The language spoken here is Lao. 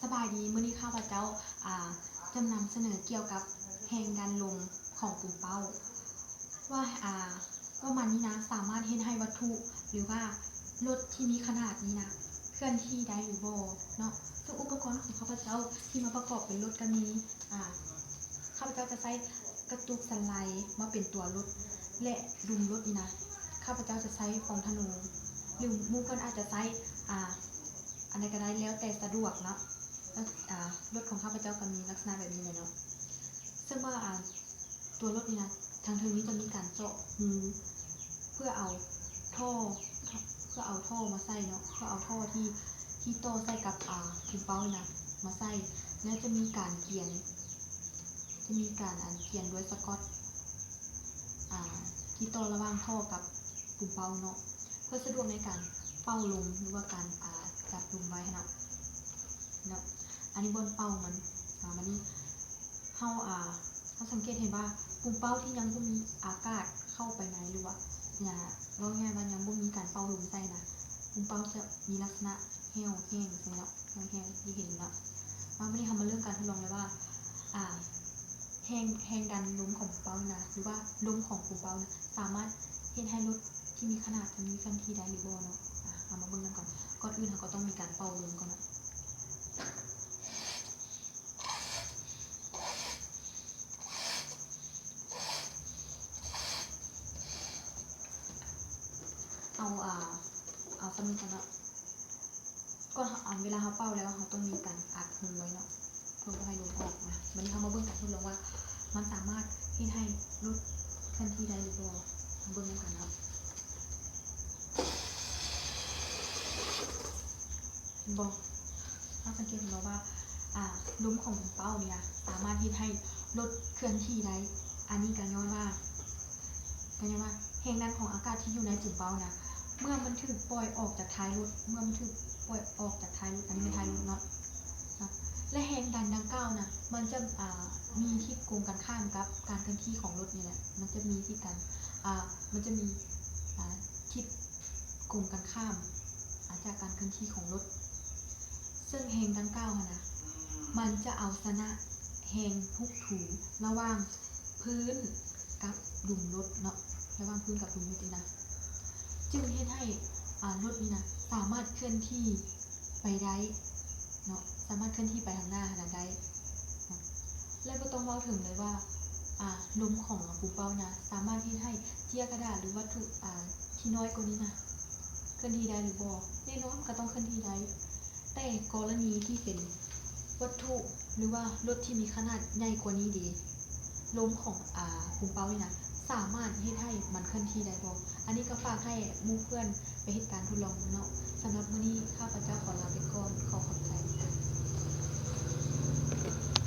ສະບາຍດີ, ມື້ນີ້ຂ້າພະເຈົ້າ ອາ ຈະນຳສະເໜີກ່ຽວກັບແຮງດັນລົມຂອງປຸມເປົ້າ ວ່າ ອາ ວ່າມັນນີ້ນະ ສາມາດເຮັດໃຫ້ວັດຖຸ ຫຼືວ່າລົດທີ່ມີຂະໜາດນີ້ນະ ເຄື່ອນທີ່ໄດ້ຫຼືບໍ່ເນາະ. ເຊິ່ງອຸປະກອນຂອງຂ້າພະເຈົ້າທີ່ມາປະກອບເປັນລົດກໍມີ ອາ ຂ້າພະເຈົ້າຈະໃຊ້ກະຕຸກສະໄລມາເປັນຕົວລົດ ແລະ ດຸມລົດນີ້ນະ ຂ້າພະເຈົ້າຈະໃຊ້ຂອງທະນູ ຫຼືໝູ່ເພິ່ນອາດຈະໃຊ້ ອາ ອັນໃດກໍໄດ້ ແລ້ວແຕ່ສະດວກເນາະ. ອາ ລົດຂອງຂ້າພະເຈົ້າກໍມີລັກສະນະແບບນີ້ແຫຼະເນາະ. ເຊິ່ງວ່າ ອາ ຕົວລົດນີ້ນະ ທາງເທິງນີ້ຈະມີການເຈາະຮູເພື່ອເອົາທໍ່ ເພື່ອເອົາທໍ່ມາໃສ່ເນາະ ເພື່ອເອົາທໍ່ທີ່ ທີ່ຕໍ່ໃສ່ກັບ ອາ ປຸມເປົ້ານີ້ນະມາໃສ່ ແລ້ວຈະມີການກຽນ ຈະມີການ ອັນ ກຽນດ້ວຍສະກອດ ອາ ທີ່ຕໍ່ລະຫວ່າງທໍ່ກັບປຸມເປົ້າເນາະ ເພື່ອສະດວກໃນການເປົ່າລົມ ຫຼືວ່າການ ອາ ຈັບລົມໄວ້ຫັ້ນນະເນາະ. ອັນນີ້ບ່ອນເປົ່າມັນ ອາ ບາດນີ້ເຮົາ ອາ ເຮົາສັງເກດເຫັນວ່າປຸມເປົ້າທີ່ຍັງບໍ່ມີອາກາດເຂົ້າໄປໃນ ຫຼືວ່າ ອາ ເວົ້າງ່າຍໆວ່າຍັງບໍ່ມີການເປົ່າລົມໃສ່ນະ ປຸມເປົ້າຈະມີລັກສະນະແຫ້ວແຫ້ງຊີ້ເນາະ ແຫ້ວແຫ້ງທີ່ເຫັນເນາະ. ມາ ບາດນີ້ເຮົາມາເລີ່ມການທົດລອງເລີຍວ່າ ອາ ແຮງ ແຮງດັນລົມຂອງປຸມເປົ້ານີ້ນະ ຫຼືວ່າລົມຂອງປຸມເປົ້ານະ ສາມາດເຮັດໃຫ້ລົດທີ່ມີຂະໜາດນີ້ເຄື່ອນທີ່ໄດ້ຫຼືບໍ່ເນາະ. ອາ ເຮົາມາເບິ່ງນຳກັນ. ກ່ອນອື່ນເຮົາກໍຕ້ອງມີການເປົ່າລົມກ່ອນເນາະ. ເອົາ ອາ ເອົາສ່ຳນີ້ກ່ອນເນາະ. ກ່ອນເຮົາ ອາ ເວລາເຮົາເປົ່າແລ້ວ ເຮົາຕ້ອງມີການອັດຮູໄວ້ເນາະ ເພື່ອບໍ່ໃຫ້ລົມອອກນະ. ບາດນີ້ເຮົາມາເບິ່ງການທົດລອງວ່າ ມັນສາມາດເຮັດໃຫ້ລົດເຄື່ອນທີ່ໄດ້ຫຼືບໍ່ ມາເບິ່ງນຳກັນເນາະ. ເຫັນບໍ່? ເຮົາສັງເກດເຫັນບໍ່ວ່າ ອາ ລົມຂອງປຸມເປົ້ານີ້ນະ ສາມາດເຮັດໃຫ້ລົດເຄື່ອນທີ່ໄດ້. ອັນນີ້ກໍຍ້ອນວ່າ ກໍຍ້ອນວ່າແຮງດັນຂອງອາກາດທີ່ຢູ່ໃນປຸມເປົ້ານະ ເມື່ອມັນຖືກປ່ອຍອອກຈາກທ້າຍລົດ ເມື່ອມັນຖືກປ່ອຍອອກຈາກທ້າຍລົດ ອັນນີ້ແມ່ນທ້າຍລົດເນາະ ເນາະ ແລະ ແຮງດັນດັ່ງກ່າວນະ ມັນຈະ ອາ ມີທິດກົງກັນຂ້າມກັບການເຄື່ອນທີ່ຂອງລົດນີ້ແຫຼະ ມັນຈະມີທິດກັນ ອາ ມັນຈະມີ ອາ ທິດກົງກັນຂ້າມ ອາ ຈາກການເຄື່ອນທີ່ຂອງລົດ ເຊິ່ງແຮງດັ່ງກ່າວຫັ້ນນະ ມັນຈະເອົາຊະນະແຮງຖືກຖູລະຫວ່າງພື້ນກັບດຸມລົດເນາະ ລະຫວ່າງພື້ນກັບດຸມລົດນີ້ນະ ຈຶ່ງເຮັດໃຫ້ ອາ ລົດນີ້ນະ ສາມາດເຄື່ອນທີ່ໄປໄດ້ເນາະ ສາມາດເຄື່ອນທີ່ໄປທາງໜ້າຫັ້ນນະໄດ້ເນາະ ແລະ ບໍ່ຕ້ອງເວົ້າເຖິງເລີຍວ່າ ອາ ລົມຂອງ ອາ ປຸມເປົ້ານະ ສາມາດເຮັດໃຫ້ເຈ້ຍກະດາດ ຫຼື ວັດຖຸ ອາ ທີ່ນ້ອຍກວ່ານີ້ນະ ເຄື່ອນທີ່ໄດ້ຫຼືບໍ່? ແນ່ນອນ ມັນກໍຕ້ອງເຄື່ອນທີ່ໄດ້. ແຕ່ກໍລະນີທີ່ເປັນວັດຖຸ ຫຼືວ່າລົດທີ່ມີຂະໜາດໃຫຍ່ກວ່ານີ້ເດ ລົມຂອງ ອາ ປຸມເປົ້ານີ້ນະ ສາມາດເຮັດໃຫ້ມັນເຄື່ອນທີ່ໄດ້ບໍ່? ອັນນີ້ກໍຝາກໃຫ້ໝູ່ເພື່ອນໄປເຮັດການທົດລອງເບິ່ງເນາະ. ສຳລັບມື້ນີ້ ຂ້າພະເຈົ້າຂໍລາໄປກ່ອນ. ຂໍຂອບ